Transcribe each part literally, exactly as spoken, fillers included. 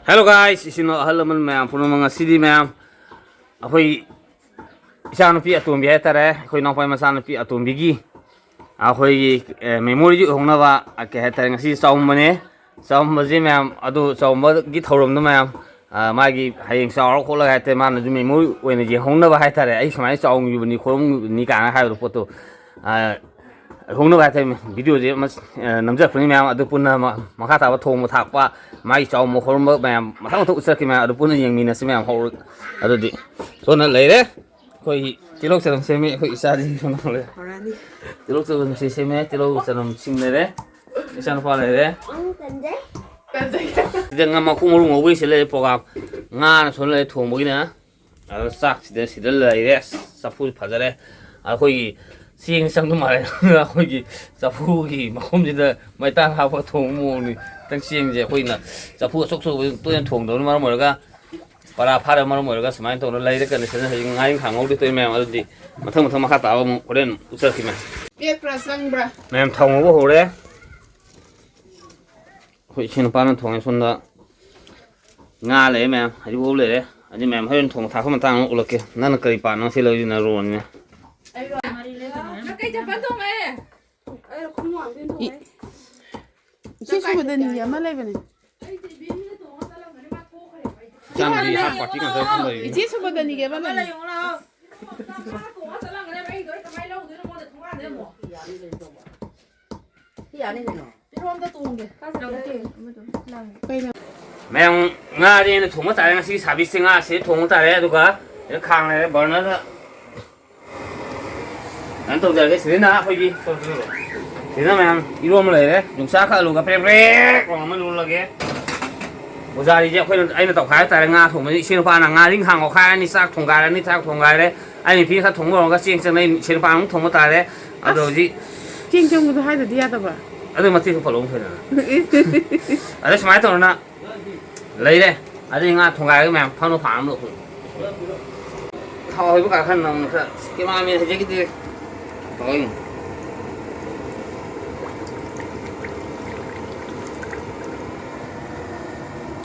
Hello guys, ꯏꯆꯤꯟ ꯏꯅꯥꯎ ꯑꯍꯜ ꯂꯃꯟ ꯃꯌꯥꯝ ꯄꯨꯝꯅꯃꯛ, ꯉꯁꯤꯗꯤ ꯃꯌꯥꯝ ꯑꯩꯈꯣꯏ ꯏꯆꯥꯅꯨꯄꯤ ꯑꯇꯣꯝꯕꯤ ꯍꯥꯏꯇꯥꯔꯦ, ꯑꯩꯈꯣꯏ ꯏꯅꯥꯎꯄꯥꯒꯤ ꯃꯆꯥꯅꯨꯄꯤ ꯑꯇꯣꯝꯕꯤꯒꯤ ꯑꯩꯈꯣꯏꯒꯤ ꯃꯦꯃꯣꯔꯤꯒꯤ ꯑꯣꯏꯍꯧꯅꯕ, ꯑ, ꯀꯩ ꯍꯥꯏꯇꯥꯔꯦ, ꯉꯁꯤ ꯆꯥꯎꯝꯕꯅꯦ꯫ ꯆꯥꯎꯝꯕꯁꯦ ꯃꯌꯥꯝ ꯑꯗꯨ ꯆꯥꯎꯝꯕꯒꯤ ꯊꯧꯔꯝꯗꯣ ꯃꯌꯥꯝ, ꯑ, ꯃꯥꯒꯤ ꯍꯌꯦꯡ ꯆꯥꯎꯔ ꯈꯣꯠꯂꯒ ꯍꯥꯏꯇꯥꯔꯦ, ꯃꯥꯅꯁꯨ ꯃꯦꯃꯣꯔꯤ ꯑꯣꯏꯅ ꯌꯦꯡꯍꯧꯅꯕ ꯍꯥꯏꯇꯥꯔꯦ, ꯑꯩ ꯁꯨꯃꯥꯏꯅ ꯆꯥꯎꯈꯤꯕꯅꯤ ꯈꯣꯠꯂꯝꯈꯤꯕꯅꯤ ꯀꯥꯏꯅ ꯍꯥꯏꯕꯗꯣ ꯄꯣꯠꯇꯣ, ꯑ, ꯍꯧꯅꯕ ꯍꯥꯏꯇꯥꯔꯦ, ꯚꯤꯗꯤꯑꯣꯁꯦ ꯑꯃ, ꯑ, ꯅꯝꯖꯔꯛꯄꯅꯤ ꯃꯌꯥꯝ꯫ ꯑꯗꯨ ꯄꯨꯟꯅ ꯃ-, ꯃꯈꯥ ꯇꯥꯕ ꯊꯣꯡꯕ ꯊꯥꯛꯄ, ꯃꯥꯒꯤ ꯆꯥꯎꯕ ꯍꯧꯔꯝꯕ ꯃꯌꯥꯝ ꯃꯊꯪ ꯃꯊꯪ ꯎꯠꯆꯔꯛꯀꯦ ꯃꯌꯥꯝ꯫ ꯑꯗꯨ ꯄꯨꯟꯅ ꯌꯦꯡꯃꯤꯟꯅꯁꯤ ꯃꯌꯥꯝ꯫ ꯍꯧꯔ-, ꯑꯗꯨꯗꯤ ꯁꯣꯝꯗ ꯂꯩꯔꯦ, ꯑꯩꯈꯣꯏꯒꯤ ꯇꯤꯜꯍꯧ ꯆꯅꯝ ꯁꯦꯝꯃꯤ ꯑꯩꯈꯣꯏ ꯏꯆꯥꯁꯤꯡ꯫ ꯁꯣꯝꯗ ꯂꯩꯔꯦ꯫ ꯍꯧꯔꯛꯑꯅꯤ꯫ ꯇꯤꯜꯍꯧ ꯆꯅꯝꯁꯦ ꯁꯦꯝꯃꯦ, ꯇꯤꯜꯍꯧ ꯆꯅꯝ ꯁꯤꯡ ꯂꯩꯔꯦ, ꯏꯆꯥꯅꯨꯄꯥ ꯂꯩꯔꯦ꯫ ꯎꯝ, ꯇꯟꯖꯩ꯫ ꯁꯤꯗ ꯉꯥ ꯃꯈꯣꯡ ꯃꯔꯨ ꯉꯧꯕꯒꯤ ꯁꯤꯗ ꯂꯩꯔꯦ ꯄ꯭ꯔꯣꯒꯥꯝ꯫ ꯉꯥꯅ ꯁꯣꯝꯗ ꯂꯩꯔꯦ ꯊꯣꯡꯕꯒꯤꯅ꯫ ꯑꯗꯣ ꯆꯥꯛꯁꯤꯗ ꯁꯤꯗ ꯂꯩꯔꯦ꯫ ꯑꯁ, ꯆꯐꯨ ꯐꯖꯔꯦ꯫ ꯑꯩꯈꯣꯏꯒꯤ ꯆꯦꯡ ꯆꯪꯗꯧ ꯃꯥꯜꯂꯦ꯫ ꯑꯩꯈꯣꯏꯒꯤ ꯆꯐꯨꯒꯤ ꯃꯈꯨꯝꯁꯤꯗ ꯃꯩꯇꯥꯟ ꯍꯥꯞꯄꯒ ꯊꯣꯡꯕ ꯃꯑꯣꯡꯅꯤ꯫ ꯈꯤꯇꯪ ꯆꯦꯡꯁꯦ ꯑꯩꯈꯣꯏꯅ ꯆꯐꯨ ꯑꯆꯧ ꯑꯆꯧꯕ ꯇꯣꯏꯅ ꯊꯣꯡꯗꯕꯅ ꯃꯔꯝ ꯑꯣꯏꯔꯒ, ꯄꯔꯥ ꯐꯥꯔꯕ ꯃꯔꯝ ꯑꯣꯏꯔꯒ ꯁꯨꯃꯥꯏꯅ ꯇꯧꯔ ꯂꯩꯔꯦ ꯀꯟꯗꯤꯁꯟꯁꯦ꯫ ꯍꯧꯖꯤꯛ ꯉꯥꯔꯤ ꯈꯥꯡ ꯉꯧꯗꯣꯏ ꯇꯧꯔꯤ ꯃꯌꯥꯝ꯫ ꯑꯗꯨꯗꯤ ꯃꯊꯪ ꯃꯊꯪ ꯃꯈꯥ ꯇꯥꯕ ꯑꯃꯨꯛ ꯍꯣꯔꯦꯟ ꯎꯠꯆꯔꯛꯀꯦ ꯃꯌꯥꯝ꯫ ꯄꯦꯠꯄ꯭ꯔꯥ ꯆꯪꯕ꯭ꯔꯥ? ꯃꯌꯥꯝ ꯊꯥꯎ ꯉꯧꯕ ꯍꯧꯔꯦ꯫ ꯑꯩꯈꯣꯏ ꯏꯆꯦ ꯅꯨꯄꯥꯅ ꯊꯣꯡꯉꯦ꯫ ꯁꯣꯝꯗ ꯉꯥ ꯂꯩꯔꯦ ꯃꯌꯥꯝ, ꯍꯔꯤꯕꯣꯞ ꯂꯩꯔꯦ꯫ ꯑꯗꯨ ꯃꯌꯥꯝ ꯍꯣꯔꯦꯟ ꯊꯣꯡꯕ ꯊꯥꯛꯄ ꯃꯇꯥꯡ ꯑꯃ ꯎꯠꯂꯛꯀꯦ꯫ ꯅꯪꯅ ꯀꯔꯤ ꯄꯥꯠꯅꯣ ꯁꯤ ꯂꯧꯔꯤꯅ ꯔꯣꯟꯅꯦ꯫ ꯅꯪ ꯀꯩ ꯆꯝꯐꯜ ꯊꯣꯡꯉꯦ? ꯏ-, ꯏꯆꯦ ꯁꯨꯕꯗꯅꯤ ꯑꯃ ꯂꯩꯕꯅꯦ꯫ ꯏꯆꯥꯅꯨꯄꯤ ꯍꯥꯞ ꯄꯥꯔꯇꯤ ꯉꯥꯛꯇ ꯂꯩꯔꯤ꯫ ꯏꯆꯦ ꯁꯨꯕꯗꯅꯤꯒꯤ ꯑꯃ ꯂꯩ꯫ ꯌꯥꯅꯤ ꯀꯩꯅꯣ꯫ ꯀꯩꯅꯣ? ꯃꯌꯥꯝ, ꯉꯥꯗꯤ ꯑꯩꯅ ꯊꯣꯡꯕ ꯇꯥꯔꯦ꯫ ꯉꯁꯤꯒꯤ ꯁꯥꯔꯚꯤꯁꯁꯦ ꯉꯥꯁꯦ ꯊꯣꯡꯕ ꯇꯥꯔꯦ꯫ ꯑꯗꯨꯒ ꯁꯤꯗ ꯈꯥꯡ ꯂꯩꯔꯦ, ꯕꯔꯅꯔꯗ ꯀꯩꯅꯣ ꯇꯧꯖꯔꯒꯦ꯫ ꯁꯤꯗꯅ ꯑꯩꯈꯣꯏꯒꯤ, ꯁꯤꯗꯅ ꯃꯌꯥꯝ ꯏꯔꯣꯟꯕ ꯂꯩꯔꯦ꯫ ꯌꯣꯡꯆꯥꯛꯀ ꯑꯂꯨꯒ ꯄ꯭ꯔꯦꯛ ꯄ꯭ꯔꯦꯛ ꯂꯥꯎꯅ ꯑꯃ ꯂꯣꯜꯂꯒꯦ꯫ ꯄꯨꯖꯥꯔꯤꯁꯦ ꯑꯩꯈꯣꯏꯅ, ꯑꯩꯅ ꯇꯧꯈꯥꯏ ꯍꯥꯏꯇꯥꯔꯦ꯫ ꯉꯥ ꯊꯣꯡꯕꯁꯦ ꯏꯆꯦ ꯅꯨꯄꯥꯅ ꯉꯥꯔꯤ ꯈꯥꯡ ꯉꯧꯈꯥꯏꯔꯅꯤ, ꯆꯥꯛ ꯊꯣꯡꯒꯥꯏꯔꯅꯤ, ꯊꯥꯛ ꯊꯣꯡꯒꯥꯏꯔꯦ꯫ ꯑꯩ ꯅꯨꯄꯤꯅ ꯈꯔ ꯊꯣꯡꯕ ꯍꯧꯔꯒ ꯆꯦꯡ ꯆꯪꯅ ꯑꯩ ꯏꯆꯦ ꯅꯨꯄꯥꯅ ꯑꯃꯨꯛ ꯊꯣꯡꯕ ꯇꯥꯔꯦ꯫ ꯑꯗꯣ ꯑꯁ, ꯍꯧꯖꯤꯛ ꯆꯦꯡ ꯆꯪꯕꯗꯣ ꯍꯥꯏꯗ꯭ꯔꯗꯤ ꯌꯥꯗꯕ꯫ ꯑꯗꯨ ꯃꯇꯦꯛꯇꯣ ꯄꯜꯂꯛꯎ ꯐꯖꯅ꯫ ꯑꯗ ꯁꯨꯃꯥꯏꯅ ꯇꯧꯗꯅ ꯂꯩꯔꯦ꯫ ꯑꯗꯩ ꯉꯥ ꯊꯣꯡꯒꯥꯏꯔꯒ ꯃꯌꯥꯝ ꯐꯝꯅ ꯐꯥꯅ ꯂꯧꯊꯣꯛꯑꯦ꯫ ꯊꯥꯎ ꯍꯩꯕ ꯀꯥ ꯈꯔ ꯅꯝꯃꯨ, ꯈꯔ ꯀꯦꯃꯦꯔꯥꯃꯦꯟ ꯍꯩꯖꯈꯤꯗ꯭ꯔꯦ꯫ ꯇꯧꯔꯛꯏꯅꯤ꯫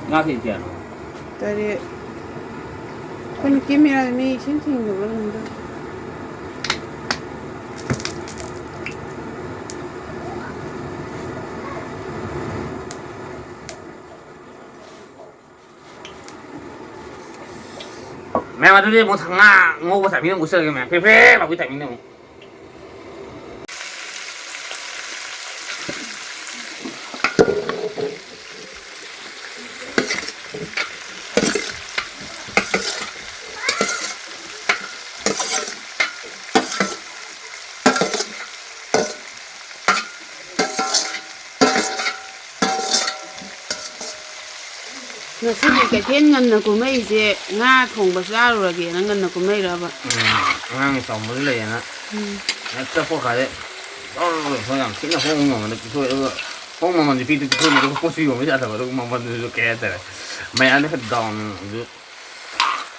ꯉꯥ ꯀꯦꯖꯤ ꯀꯌꯥꯅꯣ? ꯇꯔꯦꯠ꯫ ꯑꯩꯈꯣꯏꯅ ꯀꯦꯃꯦꯔꯥꯗ ꯃꯌꯦꯛ ꯏꯁꯦꯡ ꯁꯦꯡꯗꯕ꯭ꯔꯥ ꯀꯩꯅꯣꯝ ꯇꯧꯋꯦ꯫ ꯃꯌꯥꯝ, ꯑꯗꯨꯗꯤ ꯑꯃꯨꯛ ꯉꯥ ꯉꯧꯕ timing ꯑꯃꯨꯛ ꯎꯠꯆꯔꯒꯦ ꯃꯌꯥꯝ, ꯐ꯭ꯔꯦ ꯐ꯭ꯔꯦ ꯂꯥꯎꯕꯒꯤ timing ꯑꯃꯨꯛ꯫ ꯉꯁꯤꯗꯤ ꯀꯩꯊꯦꯜ ꯉꯟꯅ ꯀꯨꯝꯃꯛꯏꯁꯦ ꯉꯥ ꯊꯣꯡꯕ ꯆꯥꯔꯨꯔꯒꯦꯅ ꯉꯟꯅ ꯀꯨꯝꯃꯛꯏꯔꯕ? ꯎꯝ, ꯑꯉꯥꯡꯒꯤ ꯆꯥꯎꯃꯟ ꯂꯩꯌꯦꯅ꯫ ꯎꯝ꯫ ꯍꯦꯛꯇ ꯄꯣꯠꯈꯥꯏꯗꯩ꯫ ꯌꯥꯝ ꯊꯤꯅ ꯍꯣꯡꯕ ꯃꯃꯜꯗ ꯄꯤꯊꯣꯛꯑꯦ, ꯑꯗꯨꯒ ꯍꯣꯡꯕ ꯃꯃꯜꯗꯤ ꯄꯤꯗꯤ ꯄꯤꯊꯣꯛꯑꯦ, ꯑꯗꯨꯒ ꯄꯣꯠꯁꯨ ꯌꯣꯟꯕ ꯌꯥꯗꯕ, ꯑꯗꯨꯒ ꯃꯃꯜꯗꯨꯁꯨ ꯀꯩ ꯍꯥꯏꯇꯥꯔꯦ, ꯃꯌꯥꯝꯗ ꯈꯔ down ꯑꯗꯨ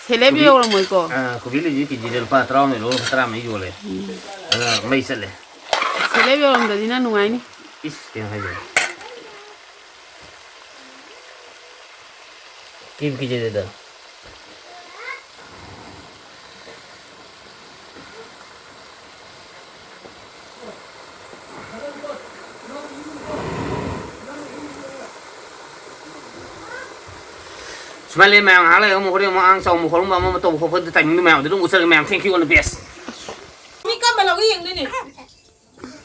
ꯁꯦꯂꯦꯞ ꯀꯣꯕꯤ, ꯌꯧꯔꯝꯃꯣꯏꯀꯣ? ꯑ, ꯀꯣꯕꯤ ꯂꯩꯁꯤ ꯀꯦꯖꯤꯗ ꯂꯨꯄꯥ ꯇꯔꯥꯍꯨꯝꯗꯣꯏ ꯂꯧꯔꯒ ꯇꯔꯥꯃꯔꯤ ꯌꯣꯜꯂꯦ꯫ ꯎꯝ꯫ ꯑꯗꯨꯅ ꯃꯩ ꯆꯠꯂꯦ꯫ ꯁꯦꯂꯦꯞ ꯌꯧꯔꯝꯗ꯭ꯔꯗꯤ ꯅꯪ ꯅꯨꯡꯉꯥꯏꯅꯤ꯫ ꯏꯁ, ꯀꯩꯅꯣ ꯍꯥꯏꯁꯦ? ꯀꯦꯕꯨ ꯀꯤꯖꯩꯗ꯫ ꯁꯨꯃꯥꯏꯅ ꯂꯩ ꯃꯌꯥꯝ, ꯉꯥꯏꯍꯥꯛ ꯂꯩꯔꯒ ꯑꯃꯨꯛ ꯍꯣꯔꯦꯟ ꯑꯃꯨꯛ ꯑꯉꯥꯡ ꯆꯥꯎꯕ ꯈꯣꯠꯂꯝꯕ ꯑꯃ ꯑꯃ ꯇꯧꯕ ꯈꯣꯠꯄꯗ timingꯗꯣ ꯃꯌꯥꯝꯗꯨ ꯑꯗꯨꯝ ꯎꯠꯆꯔꯒꯦ ꯃꯌꯥꯝ, thank you on the best꯫ ꯃꯤ ꯀꯔꯝꯕ ꯂꯧꯒꯦ ꯌꯦꯡꯗꯣꯏꯅꯦ꯫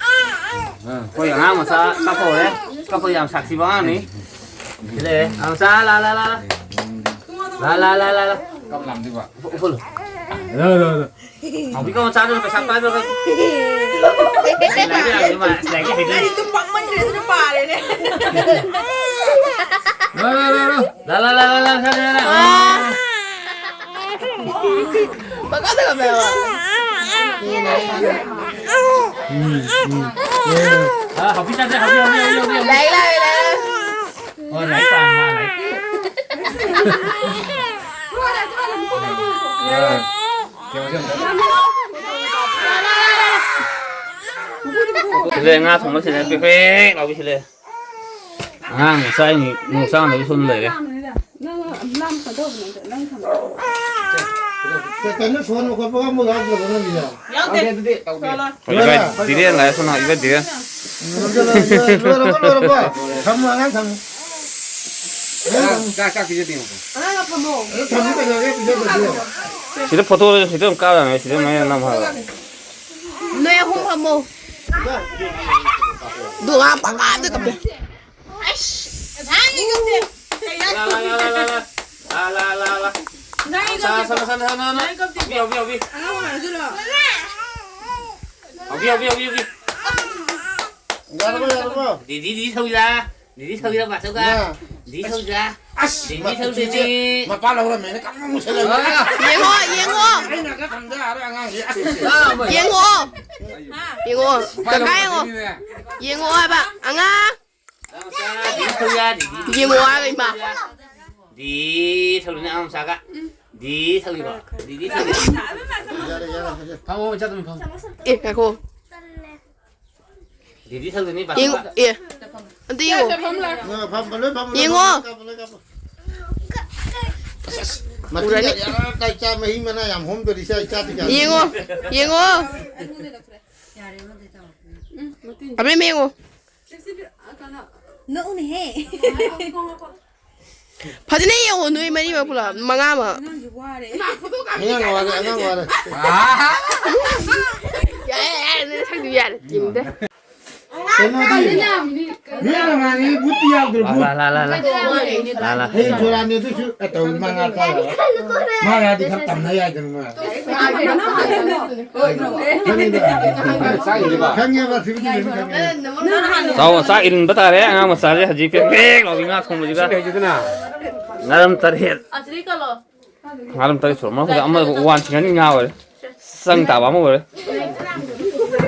ꯑ, ꯑꯩꯈꯣꯏ ꯑꯉꯥꯡ ꯃꯆꯥ ꯀꯞꯄ ꯍꯧꯔꯦ꯫ ꯀꯞꯄ ꯌꯥꯝ ꯁꯥꯊꯤꯕ ꯑꯉꯥꯡꯅꯤ꯫ ꯁꯤ ꯂꯩꯔꯦ꯫ ꯑꯉꯥꯡ ꯃꯆꯥ ꯂꯥ, ꯂꯥ, ꯂꯥ, ꯂꯥ꯫ ꯂꯥ, ꯂꯥ, ꯂꯥ, ꯂꯥ, ꯂꯥ꯫ ꯀꯞ ꯂꯥꯝꯗꯣꯏꯕ꯫ ꯎꯐꯨꯜ꯫ ꯂꯥ, ꯂꯥ, ꯂꯥ꯫ ꯍꯧꯖꯤꯛ ꯀꯞ ꯃꯆꯥꯗꯨꯅ ꯄꯩꯁꯥ ꯄꯥꯏꯕ ꯀꯞ-꯫ ꯂꯥꯏꯔꯤꯛ ꯌꯥꯝ ꯍꯩ ꯃꯥꯜꯂꯦ꯫ ꯂꯥꯏꯔꯤꯛ ꯍꯩꯇ꯭ꯔꯦ꯫ ꯂꯥꯏꯔꯤꯛꯇꯣ ꯄꯥꯝꯃꯟꯈ꯭ꯔꯦ ꯑꯗꯨꯅ ꯄꯥꯔꯦꯅꯦ꯫ ꯂꯥ, ꯂꯥ, ꯂꯥ, ꯂꯥ꯫ ꯂꯥ, ꯂꯥ, ꯂꯥ, ꯂꯥ, ꯂꯥ, ꯂꯥ꯫ ꯑꯥ꯫ ꯄꯪꯀꯞꯇ ꯀꯞꯄꯦꯕ꯫ ꯎꯝ, ꯎꯝ꯫ ꯑꯥ, ꯍꯥꯎꯄꯤ ꯆꯥꯁꯦ, ꯍꯥꯎꯄꯤ, ꯍꯥꯎꯄꯤ, ꯍꯥꯎꯄꯤ, ꯍꯥꯎꯄꯤ꯫ ꯂꯥꯏꯔꯤꯛ ꯂꯥꯛꯑꯦ, ꯂꯥꯏꯔꯤꯛ ꯂꯥꯛꯑꯦ꯫ ꯑꯣ, ꯂꯥꯏꯔꯤꯛ ꯄꯥ, ꯃꯥ ꯂꯥꯏꯔꯤꯛ꯫ ꯁꯤꯗ ꯉꯥ ꯊꯣꯡꯕ ꯁꯤꯗ ꯄꯦꯛ ꯄꯦꯛ ꯂꯥꯎꯕꯤ ꯁꯤꯗ꯫ ꯑꯉꯥꯡ ꯃꯆꯥ ꯅꯣꯡ ꯆꯥꯅꯕ ꯁꯣꯝꯗ ꯂꯩꯔꯦ꯫ ꯂꯥꯝ ꯀꯩꯗꯧꯕꯅꯣ? ꯅꯪ ꯊꯝꯃꯣ꯫ ꯀꯩꯅꯣ ꯁꯣꯟꯕ ꯈꯣꯠꯄꯒ ꯑꯃꯨꯛ ꯌꯥꯎꯗ꯭ꯔꯕꯣ ꯅꯪꯒꯤꯁꯦ? ꯌꯥꯎꯗꯦ꯫ ꯑꯗꯨꯗꯤ ꯇꯧꯗꯦ꯫ ꯂꯣꯏꯔꯦ꯫ ꯏꯕꯥꯏ ꯙꯤꯔꯦꯟ ꯂꯥꯛꯑꯦ, ꯁꯣꯝ ꯅꯥꯀꯟ ꯏꯕꯥꯏ ꯙꯤꯔꯦꯟ꯫ ꯂꯣꯏꯔꯕꯣ, ꯂꯣꯏꯔꯕꯣ? ꯊꯝꯃꯣ, ꯑꯉꯥꯡ ꯊꯝꯃꯣ꯫ ꯑꯉꯥꯡ ꯊꯝꯃꯣ꯫ ꯆꯥꯛ, ꯆꯥꯛ ꯄꯤꯖꯗꯦ ꯃꯈꯣꯏ꯫ ꯑꯉꯥꯡ ꯊꯝꯃꯣ꯫ ꯑꯗꯨ ꯊꯝꯃꯣ ꯀꯩꯗꯧꯔꯒꯦ, ꯄꯤꯖꯗ꯭ꯔꯗꯤ? ꯁꯤꯗ ꯐꯣꯇꯣ ꯁꯤꯗ ꯑꯗꯨꯝ ꯀꯥꯞꯂꯛꯑꯅꯤ, ꯁꯤꯗ ꯃꯌꯥꯝ ꯅꯝ ꯍꯥꯏꯕ꯫ ꯅꯣꯏ ꯑꯍꯨꯝ ꯐꯝꯃꯣ꯫ ꯗꯨꯉꯥ ꯄꯪꯀꯥꯞꯇ ꯀꯥꯞꯄꯦ꯫ ꯑꯩꯁ, ꯉꯁꯥꯏꯒꯤ ꯀꯞꯇꯦ꯫ ꯀꯩ ꯂꯥ, ꯂꯥ, ꯂꯥ, ꯂꯥ, ꯂꯥ, ꯂꯥ꯫ ꯂꯥ, ꯂꯥ, ꯂꯥ, ꯂꯥ꯫ ꯉꯁꯥꯏꯒꯤ ꯁꯥ, ꯀꯞꯇꯦ꯫ ꯁꯥ, ꯁꯥ, ꯁꯥ, ꯁꯥ, ꯁꯥ꯫ ꯉꯁꯥꯏꯒꯤ ꯀꯞꯇꯦ꯫ ꯍꯧꯕꯤ, ꯍꯧꯕꯤ, ꯍꯧꯕꯤ꯫ ꯑꯉꯥꯡ ꯑꯣꯏꯔꯁꯨ ꯂꯥꯛꯑꯣ꯫ ꯍꯧꯕꯤ, ꯍꯧꯕꯤ, ꯍꯧꯕꯤ, ꯍꯧꯕꯤ꯫ ꯌꯥꯔꯕꯣ, ꯌꯥꯔꯕꯣ? ꯗꯤꯗꯤ, ꯗꯤꯗꯤ ꯊꯧꯖꯤꯜꯂ꯫ ꯗꯤꯗꯤ ꯊꯧꯖꯤꯜꯂ, ꯕꯥꯆꯧꯒ꯫ ꯉꯥ꯫ ꯗꯤꯗꯤ ꯊꯧꯖꯤꯜꯂ꯫ ꯑꯁ, ꯗꯤꯗꯤ ꯊꯧꯖꯤꯜꯂ꯫ ꯃꯄꯥ ꯂꯧꯔꯝꯃꯦꯅ ꯀꯟꯅ ꯃꯨꯁꯜꯂꯛꯑꯦ꯫ ꯑꯥ꯫ ꯌꯦꯡꯉꯣ, ꯌꯦꯡꯉꯣ꯫ ꯑꯩꯅꯒ ꯊꯝꯗ ꯌꯥꯔꯣꯏ ꯑꯉꯥꯡꯁꯦ꯫ ꯑꯥ, ꯃꯣꯏ꯫ ꯌꯦꯡꯉꯣ꯫ ꯌꯦꯡꯉꯣ꯫ ꯃꯄꯥ ꯀꯀꯥ ꯌꯦꯡꯉꯣ꯫ ꯂꯧꯔꯝꯃꯦ꯫ ꯌꯦꯡꯉꯣ ꯍꯥꯏꯕ꯫ ꯑꯉꯥꯡ꯫ ꯗꯤ ꯊꯧꯖꯤꯜ, ꯗꯤ ꯊꯧꯖꯤꯜ, ꯌꯦꯡꯉꯣ ꯍꯥꯏꯔꯒ ꯏꯃꯥ꯫ ꯗꯤ ꯊꯧꯖꯤꯜꯅꯦ ꯑꯉꯥꯡ ꯃꯆꯥꯒ꯫ ꯗꯤ ꯊꯧꯖꯤꯜꯕ꯫ ꯗꯤꯗꯤ ꯊꯧꯖꯤꯜ꯫ ꯌꯥꯔꯦ, ꯌꯥꯔꯦ, ꯌꯥꯔꯦ꯫ ꯐꯝꯃꯣ, ꯏꯆꯥꯇꯣꯝꯕꯤ, ꯐꯝꯃꯣ꯫ ꯑꯦ, ꯉꯥꯏꯈꯣ꯫ ꯗꯤꯗꯤ ꯊꯧꯖꯤꯜꯅꯤ ꯌꯦꯡꯉꯣ, ꯄꯥꯊꯣꯛꯑꯒ꯫ ꯑꯦ꯫ ꯑꯝꯇ ꯌꯦꯡꯉꯣ꯫ ꯑ, ꯐꯝꯕ ꯂꯣꯏ ꯐꯝꯕ ꯂꯣꯏ ꯌꯦꯡꯉꯣ꯫ ꯐꯝꯕ ꯂꯣꯏ ꯀꯥꯞꯄ ꯂꯣꯏ ꯀꯥꯞꯄ꯫ ꯑꯁ, ꯑꯁ, ꯃꯇꯤꯟ ꯎꯔꯅꯤ꯫ ꯌꯥꯝ ꯌꯥꯝ ꯀꯥꯏ ꯆꯥ ꯃꯍꯤ ꯃꯅꯥꯏ ꯌꯥꯝ ꯍꯣꯝꯗꯣꯔꯤ ꯏꯆꯥ, ꯏꯆꯥꯗꯤ ꯀꯌꯥ ꯌꯦꯡꯉꯣ, ꯌꯦꯡꯉꯣ꯫ ꯑꯕꯦꯝꯃ ꯌꯦꯡꯉꯣ꯫ ꯅꯣꯛꯎꯅꯦꯍꯦ꯫ ꯐꯖꯅ ꯌꯦꯡꯉꯣ, ꯅꯣꯏ ꯃꯔꯤꯃꯛ ꯄꯨꯂꯞ, ꯃꯉꯥꯃꯛ꯫ ꯑꯉꯥꯡꯁꯨ ꯋꯥꯔꯦ꯫ ꯑꯉꯥꯡ ꯋꯥꯔꯦ, ꯑꯉꯥꯡ ꯋꯥꯔꯦ꯫ ꯌꯥꯔꯦ, ꯌꯥꯔꯦ, ꯅꯣꯏ ꯁꯛꯇꯨ ꯌꯥꯔꯦ, ꯆꯤꯡꯗ꯫ ꯀꯩꯅꯣꯗꯤ, ꯃꯤꯅ ꯉꯥꯡꯉꯤ ꯕꯨꯠꯇꯤ ꯌꯥꯎꯗ꯭ꯔꯣ, ꯕꯨꯠ? ꯂꯥ, ꯂꯥ, ꯂꯥ, ꯂꯥ꯫ ꯂꯥ, ꯂꯥ꯫ ꯍꯌꯦꯡ ꯊꯣꯔꯛꯑꯅꯤ ꯑꯗꯨꯁꯨ, ꯑ, ꯇꯧ, ꯃꯥ ꯉꯥ ꯆꯥꯔꯣꯏ꯫ ꯃꯥ ꯉꯥꯗꯤ ꯈꯔ ꯇꯝꯅ ꯌꯥꯏꯗꯅ ꯃꯥ꯫ ꯈꯪꯉꯦꯕ, ꯁꯤꯕꯨꯗꯤ ꯂꯣꯏꯅ ꯈꯪꯉꯦ꯫ ꯆꯥꯎ, ꯆꯥꯛ ꯏꯟꯕ ꯇꯥꯔꯦ, ꯑꯉꯥꯡ ꯃꯆꯥꯁꯦ ꯍꯧꯖꯤꯛ ꯄꯦꯛ ꯄꯦꯛ ꯂꯥꯎꯕꯤ ꯉꯥ ꯊꯣꯡꯕꯁꯤꯒ꯫ ꯁꯤ ꯂꯩꯁꯤꯗꯅ꯫ ꯉꯥꯔꯝ ꯇꯔꯦꯠ꯫ ꯉꯥꯔꯝ ꯇꯔꯦꯠ ꯁꯨꯔꯝꯃꯅꯤ꯫ ꯑꯩꯈꯣꯏꯗꯤ ꯑꯃ ꯋꯥꯟ ꯁꯤꯡꯒꯜ ꯉꯥ ꯑꯣꯏꯔꯦ꯫ ꯆꯪ ꯇꯥꯕ ꯑꯃ ꯑꯣꯏꯔꯦ꯫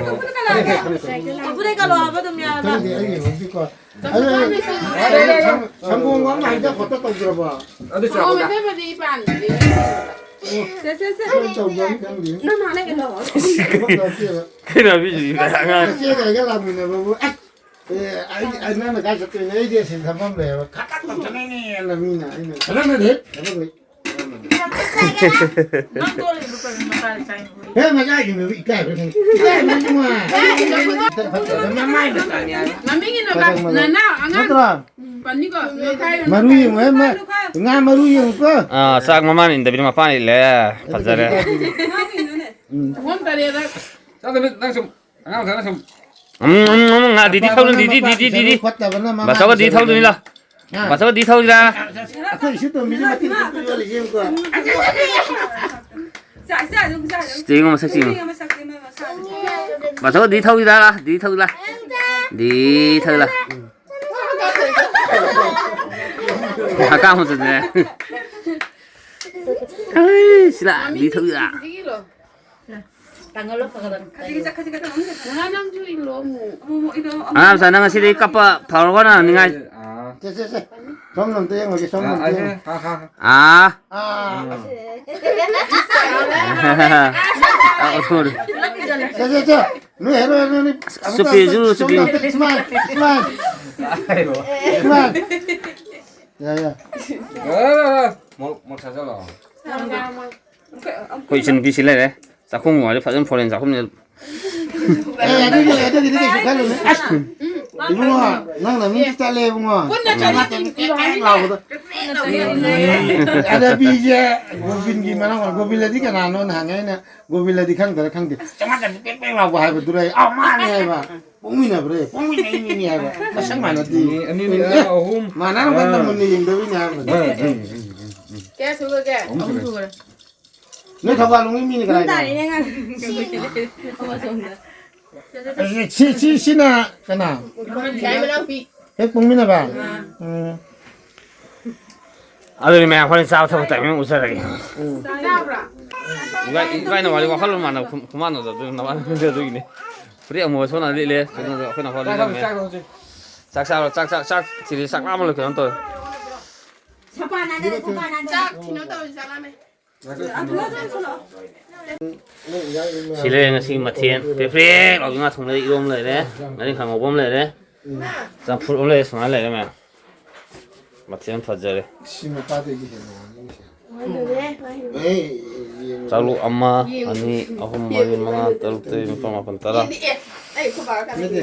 ꯑꯗꯨꯗꯩ ꯀꯂꯣ ꯍꯥꯏꯕ ꯑꯗꯨꯝ ꯌꯥꯔꯕ꯫ ꯈꯪꯗꯦ, ꯑꯩ ꯌꯦꯡꯍꯧꯗꯦꯀꯣ꯫ ꯑꯗꯨ ꯁꯪ-, ꯁꯪꯒꯣꯝ ꯑꯃ ꯍꯩꯖ ꯈꯣꯠꯇ ꯇꯧꯗ꯭ꯔꯕꯣ? ꯑꯗꯨ ꯆꯥꯎꯗ꯫ ꯁꯦ, ꯁꯦ, ꯁꯦ꯫ ꯁꯨꯃꯥꯏꯅ ꯇꯧꯕ꯭ꯔꯥ ꯈꯪꯗꯦ꯫ ꯅꯪ ꯍꯥꯟꯅ ꯀꯩꯅꯣ꯫ ꯀꯩꯅꯣ ꯍꯥꯏꯕꯤꯁꯤꯗꯤ ꯑꯉꯥꯡ꯫ ꯃꯆꯦꯒ ꯑꯩꯒ ꯂꯥꯛꯃꯤꯟꯅꯕꯕꯨ ꯑꯁ! ꯑꯦ, ꯑꯩ, ꯑꯩ, ꯅꯪꯅ ꯀꯥꯏ ꯆꯠꯇꯣꯏꯅꯣ? ꯑꯩꯗꯤ ꯑꯁꯤꯗ ꯊꯝꯐꯝ ꯂꯩꯌꯦꯕ꯫ ꯈꯇꯪ ꯇꯧꯁꯟꯅꯩꯅꯦꯅ ꯃꯤꯅ, ꯑꯩꯅ, ꯊꯕꯛ ꯂꯩ, ꯊꯕꯛ ꯂꯩ꯫ ꯅꯪ ꯇꯣ ꯂꯩꯕ ꯀꯔꯤ ꯃꯇꯥꯏ ꯆꯥꯏꯅꯣ? ꯍꯦ, ꯃꯆꯥꯒꯤ ꯃꯤꯕꯨ ꯏꯀꯥꯏꯕ꯭ꯔꯥ ꯈꯪꯗꯦ꯫ ꯏꯀꯥꯏꯕ꯭ꯔꯥ ꯈꯪꯗꯦ꯫ ꯃꯃꯥꯏ ꯃꯆꯥꯅꯤ ꯍꯥꯏꯕ꯫ ꯃꯃꯤꯡꯒꯤ ꯅꯨꯄꯥ, ꯐꯖꯕ ꯅꯅꯥꯎ ꯑꯉꯥꯡ꯫ ꯅꯠꯇ꯭ꯔꯣ? ꯄꯟꯅꯤꯀꯣ, ꯅꯣꯏ ꯈꯥꯏꯔꯣ꯫ ꯃꯔꯨ ꯌꯦꯡꯉꯨ, ꯍꯦ, ꯃ-, ꯉꯥ ꯃꯔꯨ ꯌꯦꯡꯉꯨꯀꯣ꯫ ꯑꯥ, ꯆꯥꯛ ꯃꯃꯥꯅ ꯏꯟꯗꯕꯤꯗ ꯃꯄꯥꯅ ꯏꯜꯂꯦ꯫ ꯐꯖꯔꯦ꯫ ꯎꯝ꯫ ꯁꯪꯒꯣꯝ ꯇꯔꯦꯠꯂꯛ꯫ ꯆꯥꯗꯕꯤ, ꯅꯪ ꯁꯨꯝ ꯑꯉꯥꯡ ꯃꯆꯥꯅ ꯁꯨꯝ ꯎꯝ, ꯎꯝ, ꯎꯝ, ꯉꯥ ꯗꯤꯗꯤ ꯊꯧꯗꯣꯏꯅꯤ, ꯗꯤꯗꯤ, ꯗꯤꯗꯤ, ꯗꯤꯗꯤ꯫ ꯕꯥꯆꯧꯒ ꯗꯤꯗꯤ ꯊꯧꯗꯣꯏꯅꯤ, ꯂꯥꯎ꯫ ꯍꯥ? ꯕꯥꯆꯧꯒ ꯗꯤꯗꯤ ꯊꯧꯗꯣꯏꯔꯥ? ꯑꯩꯈꯣꯏ ꯏꯁꯨ ꯇꯣꯝꯕꯤꯁꯦ ꯃꯇꯤꯟ ꯀꯨꯞꯄ ꯌꯣꯜꯂꯤꯁꯦ ꯌꯦꯡꯉꯨꯀꯣ꯫ ꯆꯥ, ꯆꯥ, ꯑꯗꯨꯝ ꯆꯥ, ꯑꯗꯨꯝ ꯆꯥ꯫ ꯌꯦꯡꯉꯣ ꯃꯁꯛꯁꯦ ꯌꯦꯡꯉꯣ꯫ ꯌꯦꯡꯉꯣ ꯃꯁꯛꯁꯦ, ꯃꯥ ꯃꯁꯥꯁꯦ꯫ ꯕꯥꯆꯧꯒ ꯗꯤꯗꯤ ꯊꯧꯗꯣꯏꯔꯥ? ꯗꯤꯗꯤ ꯊꯧꯗꯣꯏꯔꯥ? ꯗꯤꯗꯤ ꯊꯧꯗꯣꯏꯔꯥ? ꯍꯀꯥꯝ ꯍꯨꯟꯖꯟꯅꯔꯦ꯫ ꯑꯩ, ꯁꯤꯂꯥ, ꯗꯤꯗꯤ ꯊꯧꯗꯣꯏꯔꯥ? ꯇꯥꯡꯒꯜꯂꯣ ꯐꯒꯗꯕꯅꯤ꯫ ꯈꯖꯤꯛ ꯈꯖꯤꯛ ꯈꯖꯤꯛ ꯈꯖꯤꯛ ꯑꯃꯨꯛ ꯉꯥ ꯅꯪꯁꯨ ꯏꯜꯂꯣ ꯑꯃꯨꯛ꯫ ꯑꯃꯨꯛ ꯑꯃꯨꯛ ꯏꯜꯂꯣ, ꯑꯃꯨꯛ ꯉꯥ ꯃꯆꯥ, ꯅꯪ ꯉꯁꯤꯗꯤ ꯀꯞꯄ ꯐꯔꯕ ꯅꯪ ꯅꯤꯡꯉꯥꯏ? ꯑꯥ꯫ ꯁꯦ, ꯁꯦ, ꯁꯦ꯫ ꯁꯣꯝꯗ ꯑꯝꯇ ꯌꯦꯡꯉꯒꯦ, ꯁꯣꯝꯗ ꯑꯥ, ꯑꯝꯇ ꯑꯁꯦ, ꯌꯦꯡꯉꯒꯦ꯫ ꯍꯥ, ꯍꯥ, ꯍꯥ꯫ ꯑꯥ꯫ ꯑꯥ, ꯑꯣꯟꯊꯣꯛꯑꯣ꯫ ꯁꯦ, ꯁꯦ, ꯁꯦ꯫ ꯅꯣꯏ ꯍꯦꯔꯣ, ꯍꯦꯔꯣꯅꯤ꯫ ꯆꯨꯞꯄꯤꯌꯨ, ꯆꯨꯞꯄꯤꯌꯨ꯫ ꯁꯣꯝꯗ ꯑꯝꯇ smile, smile꯫ Smile꯫ ꯌꯥ, ꯌꯥ꯫ ꯑꯦ, ꯃꯣꯔꯣꯛ, ꯃꯣꯔꯣꯛ ꯁꯥꯖꯜꯂꯣ꯫ ꯑꯩꯈꯣꯏ ꯏꯆꯟꯅꯨꯄꯤ ꯁꯤ ꯂꯩꯔꯦ꯫ ꯆꯥꯛꯈꯨꯝ ꯋꯥꯗꯤ ꯐꯖꯅ foreign ꯆꯥꯛꯈꯨꯝꯅꯤ꯫ ꯑꯦ, ꯑꯗꯨꯒꯤ, ꯑꯗꯨꯒꯤꯗꯤ ꯀꯩꯁꯨ ꯈꯜꯂꯨꯅꯨ꯫ ꯑꯁ! ꯏꯕꯨꯡꯉꯣ, ꯅꯪꯅ ꯃꯤ ꯆꯠꯂꯦ ꯏꯕꯨꯡꯉꯣ꯫ ꯄꯨꯟꯅ ꯆꯠꯂꯦ꯫ ꯀꯦꯛ ꯀꯦꯛ ꯂꯥꯎꯕꯗꯣ꯫ ꯑꯗ ꯕꯤꯁꯦ ꯒꯣꯕꯤꯟꯒꯤ ꯃꯅꯥꯎ, ꯒꯣꯕꯤꯟꯂꯗꯤ ꯀꯅꯥꯅꯣꯅ ꯍꯪꯉꯦ ꯑꯩꯅ, ꯒꯣꯕꯤꯟꯂꯗꯤ ꯈꯪꯗ꯭ꯔꯥ ꯈꯪꯗꯦ꯫ ꯆꯃꯥꯇꯟꯗꯤ ꯄꯦꯛ ꯄꯦꯛ ꯂꯥꯎꯕ ꯍꯥꯏꯕꯗꯨꯔ ꯑꯩ, ꯑꯥ, ꯃꯥꯅꯦ ꯍꯥꯏꯕ꯫ ꯄꯣꯛꯃꯤꯟꯅꯕ꯭ꯔꯦ? ꯄꯣꯛꯃꯤꯟꯅꯩꯅꯤꯅꯦ ꯍꯥꯏꯕ꯫ ꯃꯁꯛ ꯃꯥꯟꯅꯗꯦ꯫ ꯑꯅꯤ, ꯑꯅꯤ, ꯑꯦ, ꯑꯍꯨꯝ꯫ ꯃꯥꯟꯅꯔꯝꯒꯅꯤ ꯑꯥ꯫ ꯃꯨꯟꯅ ꯌꯦꯡꯗꯕꯩꯅꯦ ꯍꯥꯏꯕ꯫ ꯑꯥ, ꯑꯥ, ꯑꯥ, ꯑꯥ꯫ ꯀꯌꯥ ꯁꯨꯈ꯭ꯔꯒꯦ? ꯑꯍꯨꯝ ꯁꯨꯔꯦ꯫ ꯑꯍꯨꯝ ꯁꯨꯈ꯭ꯔꯦ꯫ ꯅꯣꯏ ꯊꯧꯕꯥꯜ ꯂꯣꯝꯒꯤ ꯃꯤꯅ ꯀꯅꯥꯏꯅꯣ? ꯅꯪ ꯇꯥꯔꯦꯅꯦ, ꯑꯉꯥꯡ꯫ ꯑꯃ ꯁꯣꯝꯗ꯫ ꯑꯁꯤ, ꯁꯤ, ꯁꯤꯅ ꯀꯅꯥ? ꯌꯥꯏꯃ ꯃꯅꯥꯎꯄꯤ꯫ ꯍꯦꯛ ꯄꯣꯛꯃꯤꯟꯅꯕ? ꯑꯥ꯫ ꯎꯝ꯫ ꯑꯗꯨꯗꯤ ꯃꯌꯥꯝ ꯍꯣꯔꯦꯟ ꯆꯥꯕ ꯊꯛꯄ timing ꯎꯠꯆꯔꯒꯦ꯫ ꯎꯝ꯫ ꯆꯥꯕ꯭ꯔꯥ? ꯏꯕꯥꯏ-, ꯏꯕꯥꯏꯅ ꯋꯥꯔꯤ ꯋꯥꯈꯜꯂꯣꯟ ꯃꯥꯟꯅꯕ ꯈꯨꯝ-, ꯈꯨꯃꯥꯟꯅꯗꯕꯗꯨꯅ ꯅꯕꯥꯅꯤ ꯑꯗꯨꯒꯤꯅꯤ꯫ ꯐꯨꯔꯤꯠ ꯑꯃꯨꯕ ꯁꯣꯝꯅ ꯂꯤꯠꯂꯦ, ꯑꯩꯈꯣꯏꯅ ꯍꯣꯔꯦꯟ ꯆꯥꯛ ꯂꯤꯠꯂꯝꯃꯦ꯫ ꯆꯥꯛ ꯆꯥꯔꯣ, ꯆꯥꯛ, ꯆꯥꯛ, ꯆꯥꯛ ꯊꯤꯔꯤ, ꯆꯥꯛ ꯂꯥꯝꯃ ꯂꯣꯏ ꯀꯩꯅꯣꯝ ꯇꯧꯔꯦ꯫ ꯆꯥꯛ ꯊꯤꯅ ꯇꯧꯔꯤ, ꯆꯥꯛ ꯂꯥꯝꯃꯦ꯫ ꯁꯤ ꯂꯩꯔꯦ ꯉꯁꯤꯒꯤ ꯃꯊꯦꯜ꯫ ꯄ꯭ꯔꯦꯛ ꯄ꯭ꯔꯦꯛ ꯂꯥꯎꯕꯤ ꯉꯥ ꯊꯣꯡ ꯂꯩꯔꯦ, ꯏꯔꯣꯝꯕ ꯂꯩꯔꯦ, ꯉꯥꯔꯤꯡꯈꯥ ꯉꯧꯕ ꯑꯃ ꯂꯩꯔꯦ꯫ ꯆꯝꯐꯨꯠ ꯑꯃ ꯂꯩꯔꯦ, ꯁꯨꯃꯥꯏꯅ ꯂꯩꯔꯦ ꯃꯌꯥꯝ꯫ ꯃꯊꯦꯜ ꯐꯖꯔꯦ꯫ ꯁꯤ ꯃꯄꯥꯗꯒꯤ ꯍꯦꯟꯅ ꯍꯥꯎꯅꯤ ꯁꯦ꯫ ꯑꯦ, ꯌꯦꯡꯉꯨ꯫ ꯆꯥꯂꯨ ꯑꯃ, ꯑꯅꯤ, ꯑꯍꯨꯝ, ꯃꯔꯤ, ꯃꯉꯥ, ꯇꯔꯨꯛ, ꯇꯔꯦꯠ, ꯅꯤꯄꯥꯜ, ꯃꯥꯄꯜ, ꯇꯔꯥ꯫ ꯅꯠꯇꯦ꯫